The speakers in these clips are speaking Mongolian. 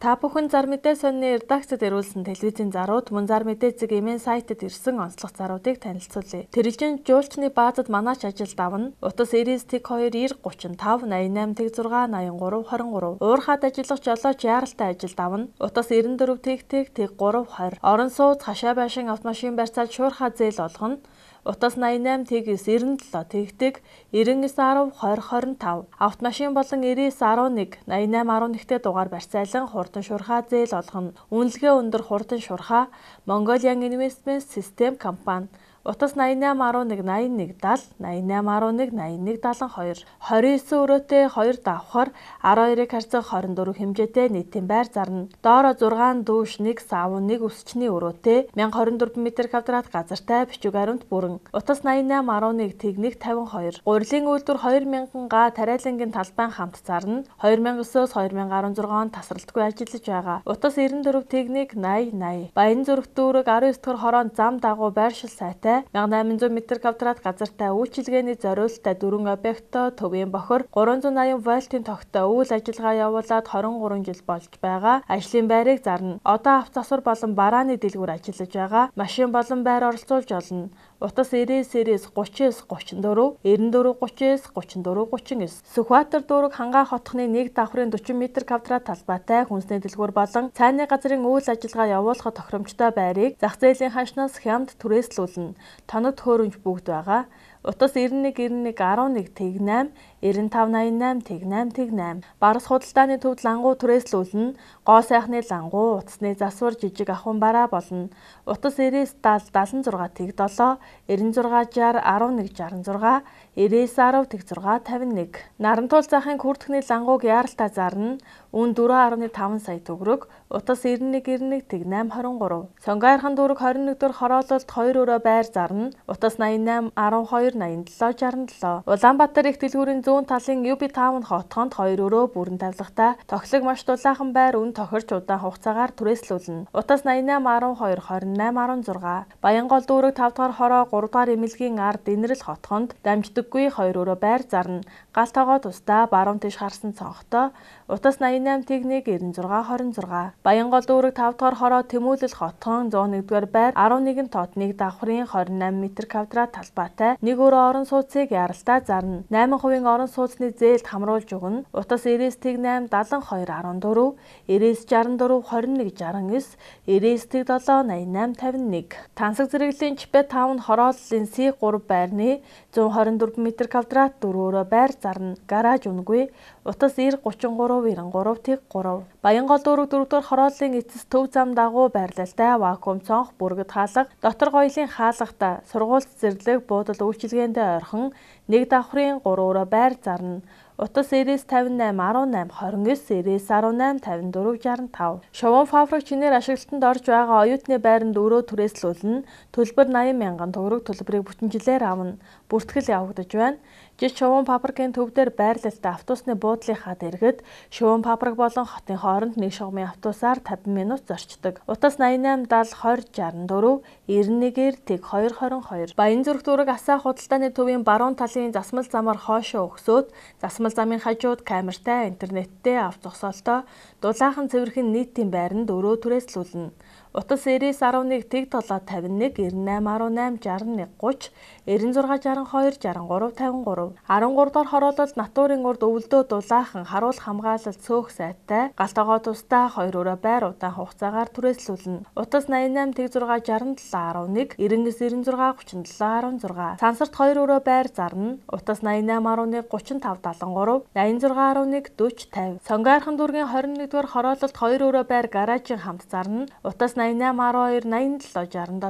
Та бүхэн зар мэдээ сонины редакцид ирүүлсэн телевизийн зарууд мөн зар мэдээ зэг эмэн сайтад ирсэн онцлог заруудыг танилцуулъя. Тэрэлжин жуулчны баазад манаач ажил давна. Утас 99 тэг 2 90 35 88 тэг 6 83 23. Уурхад ажиллах жолооч яаралтай ажил давна. Утас 94 тэг тэг тэг 3 20. Орон сууц хашаа байшин автомашин барьцаал шуурхаа зээл олгоно. Утас 88 тэг 9 97 тэг тэг 99 10 20 25. Автомашин болон 99 11 88 11-т дугаар барьцаалан хурдан шуурхаа зээл олгоно. Үнэлгээ өндөр хурдан шуурхаа Mongolian Investment System компани. Утас 88 11 81 70 88 11 81 72 29 өрөөтэй 2 давхар 12-ыг харьцах 24 хэмжээтэй нийтийн байр зарна. Доороо 6 дүүш 1 сав 1 өсчний өрөөтэй 1024 м квадрат газартай бичиг баримт бүрэн. Утас 88 11 тэг 1 52. Гурилын үйлдвэр 2000 га тариалангийн талбайн хамт зарна. 2009-өөс 2016 онд тасралтгүй ажиллаж байгаа. Утас 94 тэг 1 80 80. Баян зүрх дүүрэг 19 дахь хороонд зам дагуу байршил сайтай 1800 м квадрат газартай үйлчилгээний зориулттай 4 объекттой төвийн бохор 380 вольтын тогтой үйл ажиллагаа явуулаад 23 жил болж байгаа. Ажлын байрыг зарна. Одоо авто засвар болон барааны дэлгүүр ажиллаж байгаа. Машин болон байр оролцуулж олно. Утас 99 99 39 34 94 39 34 39. Сүхбаатар дүүрэг Хангаа хотхны нэг давхрын 40 м квадрат талбайтай хүнсний дэлгүүр болон цайны газрын үйл ажиллагаа явуулахад тохиромжтой байрыг зах зээлийн ханшнаас хямд түрээслүүлнэ. Тоног төхөөрөмж бүгд байгаа. Утас 91 91 11 тэг 8 95 88 тэг 8 тэг 8. Барс худалдааны төвд лангуу түрээслүүлнэ. Гоо сайхны лангуу, утасны засвар, жижиг ахуйн бараа болно. Утас 99 70 76 тэг 7 96 60 11 66 99 10 тэг 6 51. Нарантуул захын Күрдхний лангууг яаралтай зарна. Үн 4.5 сая төгрөг. Утас 91 91 тэг 8 23. Сонгойрхон дүүрэг 21 дэх хороололд 2 өрөө байр зарна. Утас 88 12 87 67. Улаанбаатар их дэлгүүрийн зүүн талын UB Town хотхонд 2 өрөө бүрэн тавилгатай тохилог маш дулаахан байр үн тохирч удаан хугацаагаар түрээслүүлнэ. Утас 88 12 28 16. Баянгол дүүрэг 5 дугаар хороо 3 дугаар эмнэлгийн ард Инрэл хотхонд дамждаггүй 2 өрөө байр зарна. Гал тогоо тусдаа баруун тийш харсан цонхтой. Утас 88 тэг 1 96 26. Баянгол дүүрэг 5 дугаар хороо Тэмүүлэл хотхон 101 дугаар байр 11 тот 1 давхрын 28 м квадрат талбайтай 1 өрөө орон сууцыг яаралтай зарна. 8% орон сууцны зээлд хамруулж өгнө. Утас 99 тэг 8 72 14 99 64 21 69 99 тэг 7 88 51. Тансаг зэрэглэлийн Чипэ Таун хорооллын C3 байрны 124 м квадрат 4 өрөө байр зарна. Гараж үнэгүй. Утас 90 33 93 тэг 3. Баянгол дүүрэг 4 дугаар хорооллын эцэс төв зам дагуу байрлалтай вакуум цонх, бүргэд хаалга, дотор гоёлын хаалгатай сургууль цэцэрлэг буудал үйлчилгээндээ ойрхон 1 давхрын 3 өрөө байр зарна. Утас 99 58 18 29 99 18 54 65. Шувуун фабрик чинээр ашиглалтанд орж байгаа оюутны байранд өрөө түрээслүүлнэ. Төлбөр 80 мянган төгрөг төлбөрийг бүтэн жилээр авна. Бүртгэл явагдаж байна. Жид шувуун фабрикийн төв дээр байрлалтай автобусны буудлынхаа дэргэд шувуун фабрик болон хотын хооронд нэг шугамын автобусаар 50 минут зорчдог. Утас 88 70 20 64 91-ээр тэг 2 22. Баян зүрх дүүрэг асаа худалдааны төвийн баруун талын засмал замаар хоошоо өгсөөд засмал замын хажууд камертай, интернеттэй, авто зогсоолтой дулаахан цэвэрхэн нийтийн байранд өрөө түрээслүүлнэ. Утас 99 11 тэг 7 51 98 18 61 30 96 62 63 53. 13 дугаар хороололд натурын урд өвөлдөө дулаахан харуул хамгаалалт цөөх сайтай гал тогоо тусдаа 2 өрөө байр удаан хугацаагаар түрээслүүлнэ. Утас 88 тэг 6 67 11 99 96 37 16. Сансарт 2 өрөө байр зарна. Утас 88 11 35 73 86 11 40 50. Сонгойрхон дүүргийн 21 дугаар хороололд 2 өрөө байр гаражийн хамт зарна. Утас 88 12 87 67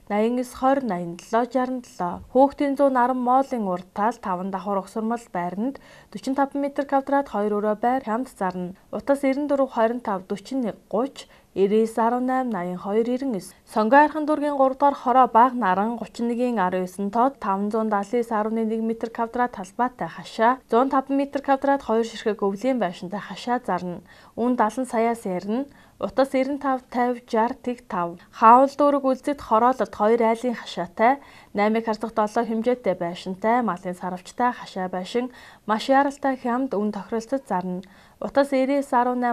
89 20 87 67. Хүүхдийн зүүн 10 моолын урд тал 5 давхар угсармал байранд 45 м квадрат 2 өрөө байр хамт зарна. Утас 94 25 41 30 99 18 82 99. Сонгойрхон дүүргийн 3 дугаар хороо баг наран 31-ийн 19 тод 579.1 м квадрат талбайтай хашаа 105 м квадрат 2 ширхэг өвлийн байшинтай хашаа зарна. Үн 70 саяас ярина. Утас 95 50 60 тэг 5. Хаавал дүүрэг үлзэд хороололд 2 айлын хашаатай 8-ыг харцах 7 хэмжээтэй байшинтай малын сарвчтай хашаа байшин маш яаралтай хямд үн тохиролцож зарна. Утас 99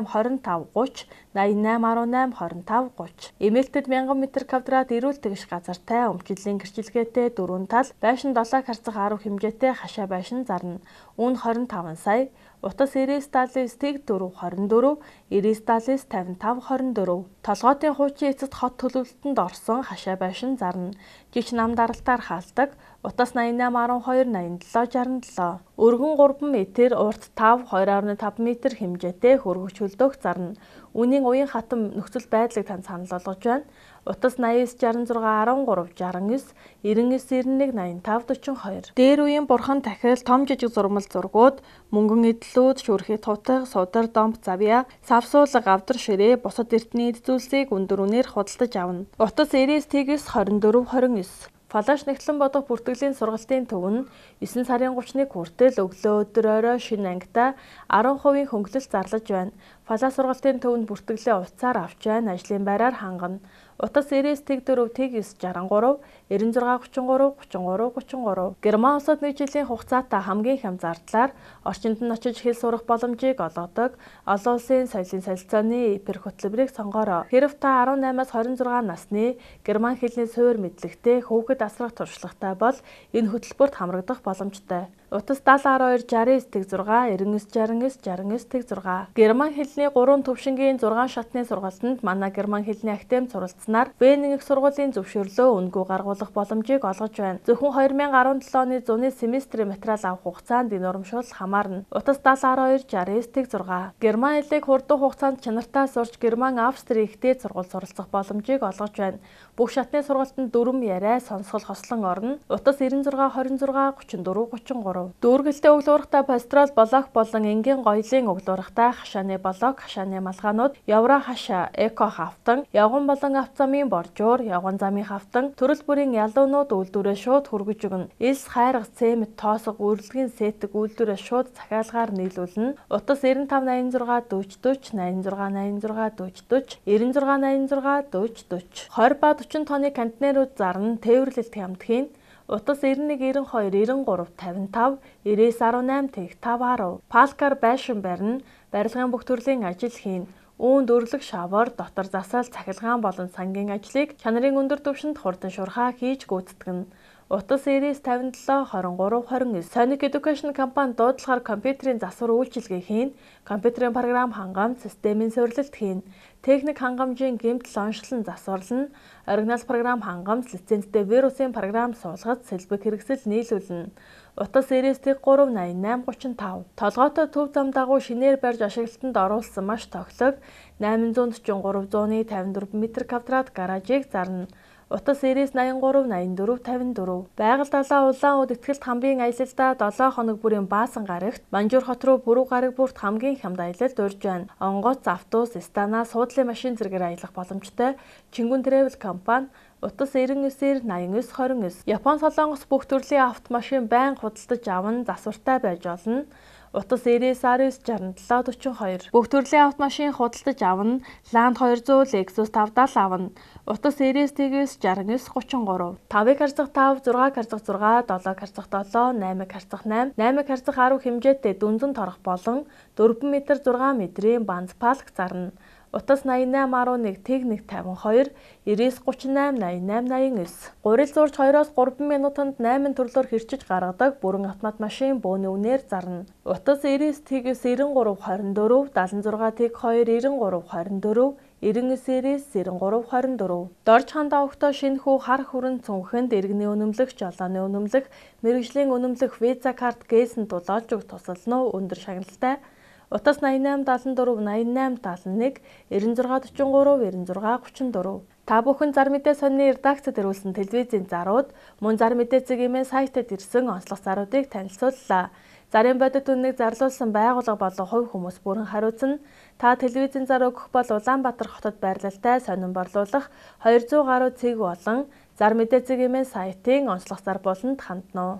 18 25 30 88 18 25 30. Эмээлтэд 1000 м квадрат эрүүл тэгш газартай өмчлөлийн гэрчилгээтэй 4 тал байшин 7 харьцах 10 хэмжээтэй хашаа байшин зарна. Үн 25 сая. Утас 99 79 тэг 4 24 99 55 24. Толгойтын хуучин эцэст хот төлөвлөлтөнд орсон хашаа байшин зарна. Жич нам даралтаар хаалдаг. Утас 88 12 87 67. Өргөн 3 м, урт 5 2.5 м хэмжээтэй хөргөгч хөлдөөх зарна. Үүний уян хатан нөхцөл байдлыг танд санал болгож байна. Утас 89 66 13 69 99 91 85 42. Дээр үеийн бурхан тахил, том жижиг зурмал зургууд, мөнгөн эдлүүд, шүрхий тутаг, судар домб завья, савсуулга, авдар ширээ, бусад эртний эд зүйлсийг өндөр үнээр худалдаж авна. Утас 99 тэгс 24 29. Флаш нэгтлэн бодох бүртгэлийн сургалтын төв нь 9 сарын 31 хүртэл өглөө өдөр орой шинэ ангита 10% хөнгөлөлт зарлаж байна. Флаш сургалтын төвөнд бүртгэлээ утсаар авч байна. Ажлын байраар хангана. Утас 99 тэг 4 тэг 9 63 96 33 33 33. Герман улсад нэг жилийн хугацаатай хамгийн хямд зардлаар орчинд нь очиж хэл сурах боломжийг олгодог. Олон улсын соёлын солилцооны эпер хөтөлбөрийг сонгоорой. Хэрв та 18-аас 26 насны герман хэлний суур мэдлэгтэй хүүхэд асрах туршлагатай бол энэ хөтөлбөрт хамрагдах боломжтой. Утас 70 12 69 тэг 6 99 69 69 тэг 6. Герман хэлний 3 төвшингийн 6 шатны сургалтанд манай герман хэлний академи суралцсанаар Вений их сургуулийн зөвшөөрлөө үнэгүй гаргуулах боломжийг олгож байна. Зөвхөн 2017 оны зуны семестрийн материал авах хугацаанд энэ урамшуул хамаарна. Утас 70 12 69 тэг 6. Герман хэлийг хурдан хугацаанд чанартай сурч Герман, Австри ихтэй сургууль суралцах боломжийг олгож байна. Бүх шатны сургалтанд дүрм яриа, сонсгол хослон орно. Утас 96 26 34 33. Дүүргэлтэй өглөөрхтэй пастрол блок болон энгийн гоёлын өглөөрхтэй хашааны блок, хашааны малгаанууд, евро хашаа, эко хавтан, явган болон авто замын боржуур, явган замын хавтан, төрөл бүрийн ялуунууд үйлдвэрээ шууд хүргэж өгнө. Элс, хайрга, цемент, тоосго, үрэлгийн сэтг үйлдвэрээ шууд захиалгаар нийлүүлнэ. Утас 95 86 40 40 86 86 40 40 96 86 40 40. 20 ба 40 тонны контейнерүүд зарна, тээвэрлэлт хямд хийн. Утас 91 92 93 55 99 18 тэг 5 10. Палкар байшин барина, барилгын бүх төрлийн ажил хийн. Үүнд өрлөг шавар, дотор засал, цахилгаан болон сангийн ажлыг чанарын өндөр түвшинд хурдан шуурхай хийж гүйцэтгэнэ. Утас 99 57 23 29. Sonic Education компани дуудлагаар компьютерийн засвар үйлчилгээ хийн, компьютерийн програм хангамж, системийн суурилалт хийн, техник хангамжийн гэмтэл онцлон засварлана, оригинал програм хангамж, лицензтэй вирусын програм суулгаж, сэлбэг хэрэгсэл нийлүүлнэ. Утас 99 3 88 35. Толгойтой төв зам дагуу шинээр барьж ашиглалтанд оруулсан маш тохилог 843 54 м квадрат гаражийг зарна. Утас 99 83 84 54. Байгаль далаа улаан үд ихтгэлт хамбын аялалдаа 7 хоног бүрийн баасан гарагт Манжуур хот руу Бүрүү гараг бүрт хамгийн хямд аялалд урьж байна. Онгоц, автобус, станаа, суудлын машин зэргээр аялах боломжтой. Чингүн Travel компани. Утас 99 89 29. Япон Солонгос бүх төрлийн автомашин байнга худалдаж аван засвартай байж болно. Утас 99 19 67 42. Бүх төрлийн автомашин худалдаж авна. Land 200, Lexus 570 авна. Утас 99 69 33. 5-ыг харьцах 5, 6-ыг харьцах 6, 7-ыг харьцах 7, 8-ыг харьцах 8, 8-ыг харьцах 10 хэмжээтэй дүнзэн торох болон 4 м 6 м-ийн банз палк зарна. Утас 88 11 тэг 1 52 99 38 88 89. Гурил зурж 2-оос 3 минутанд 8 төрлөөр хэрчиж гаргадаг бүрэн автомат машин бөөний үнээр зарна. Утас 99 тэг 93 24 76 тэг 2 93 24 99 93 24. Дорж хандаа өгтөө шинэ хүү хар хүрэн цүнхэнд иргэний үнэмлэх, жолооны үнэмлэх, мэргэжлийн үнэмлэх виза карт гээсэн тул олж өгөх тусална уу өндөр шагналтай. Утас 88 74 88 71 96 43 96 34. Та бүхэн зар мэдээ сонины редакцид ирүүлсэн телевизийн зарууд мөн зар мэдээ цэгийн сайтад ирсэн онцлог заруудыг танилцууллаа. Зарын бодит үнэнийг зарлуулсан байгууллага болон хувь хүмүүс бүрэн хариуцна. Та телевизийн зар өгөх бол Улаанбаатар хотод байрлалтай сонин борлуулах 200 гаруй цэг болон зар мэдээ цэгийн сайтын онцлог зар буланд хандна.